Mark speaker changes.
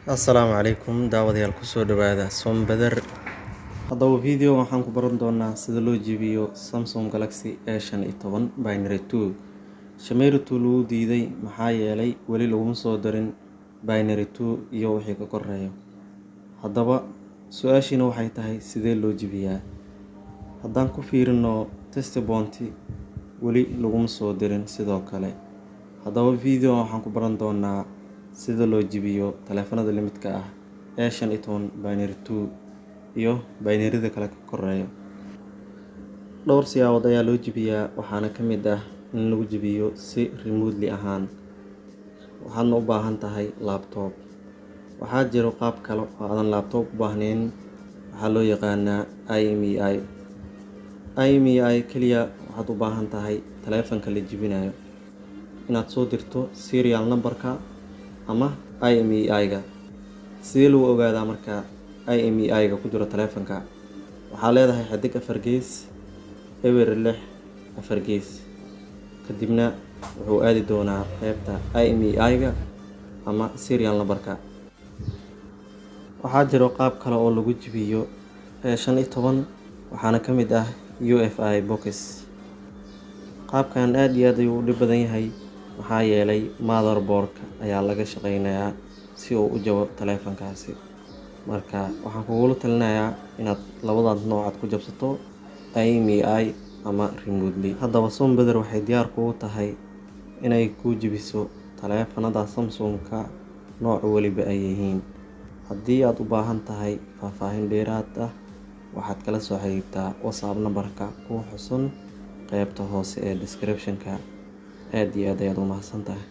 Speaker 1: Assalaamu calaykum daawadayaal, kusoo dhawaada Sombeder. Haddaba video waxaan ku baran doonaa sida loo jebiyo Samsung Galaxy A15 binary 2. Shameri 2 lagu diiday, maxaa yeelay weli laguma soo darin binary 2 iyo wixii ka koreeyo. Haddaba su-aashiina waxay tahay, sidee loo jebiyaa? Haddaan ku fiirino test point, weli laguma soo dirin sidoo kale. Haddaba video waxaan ku baran doonaa sida loo jebiyo taleefanada lamidka ah A15 binary 2 iyo binary-da kale ka koreeyo. Dhowr siyaabood ayaa loo jebiyaa, waxaana ka mid ah in lagu jebiyo si remotely ahaan, waxaadna u baahan tahay laptop. Waxaa jiro qaab kale oo aadan laptop u baahnayn, waxaa loo yaqaanaa IMEI. IMEI kaliya waxaad u baahan tahay taleefanka la jebinayo inaad soo dirto serial number-ka ama IMEI-ga. Sidee lagu ogaadaa marka IMEI-ga ku jiro taleefanka? Waxaa leedahay *4*064#, kadibna wuxuu aadi doonaa qeybta IMEI-ga ama serial number-ka. Waxaa jiro qaab kale oo lagu jebiyo A15, waxaana ka mid ah UEFI box. Qaabkan aad iyo aad ayuu u dhib badan yahay, maxaa yeelay motherboard-ka ayaa laga shaqeynayaa si uu u jabo taleefankaasi. Marka waxaan kugula talinayaa inaad labadaas nooc aad ku jabsato, IMEI ama remotely. Haddaba Sombeder waxay diyaar kugu tahay inay kuu jebiso taleefanada Samsung-ka nooc waliba ay yihiin. Haddii aad u baahan tahay faahfaahin dheeraad ah, waxaad kala soo xiriirtaa WhatsApp nambarka ku xusan qeybta hoose ee description-ka. Aad iyo aad ayaad u mahadsantahay.